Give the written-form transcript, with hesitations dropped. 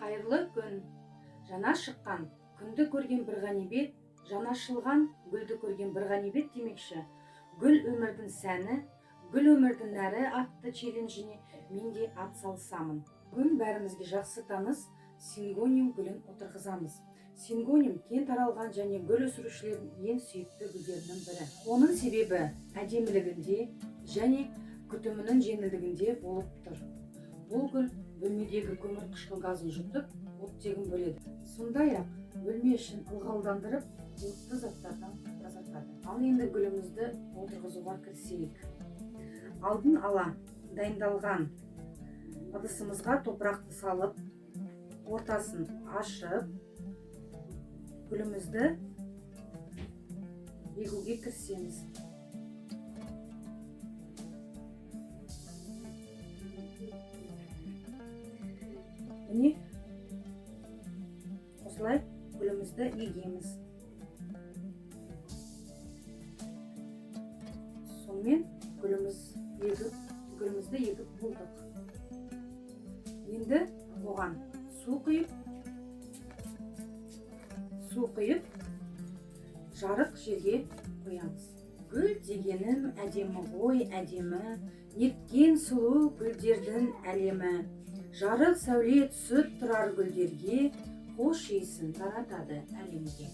Қайырлы күн! Жаңа шыққан күнді көрген бір ғанибет, жаңа ашылған гүлді көрген бір ғанибет демекші, гүл өмірдің сәні, гүл өмірдің нәрі атты челленджіне мен де ат салысамын. Бүгін бәрімізге жақсы таныс сингониум гүлін отырғызамыз. Сингониум кең таралған және гүл өсірушілердің ең сүйікті гүлдерінің бірі. Оның себебі әдемілігінде және күтімінің жеңілдігінде болып тұр. Бұл гүл бөлмедегі көмірқышқыл газын жұтып, оттегін бөледі. Сондай-ақ бөлме ішін ылғалдандырып, уытты заттардан тазартады. Ал енді гүлімізді отырғызуға кірісейік. Алдын ала дайындалған ыдысымызға топырақты салып, ортасын ашып, гүлімізді егуге кірісеміз. Міне, осылай гүлімізді егеміз. Сонымен гүлімізді егіп болдық. Енді оған су құйып, жарық жерге қоямыз. Гүл дегенім әдемі ғой, әдемі, неткен сұлу гүлдердің әлемі. Жарық сәуле түсіп тұрар гүлдерге, хош иісін таратады әлемге.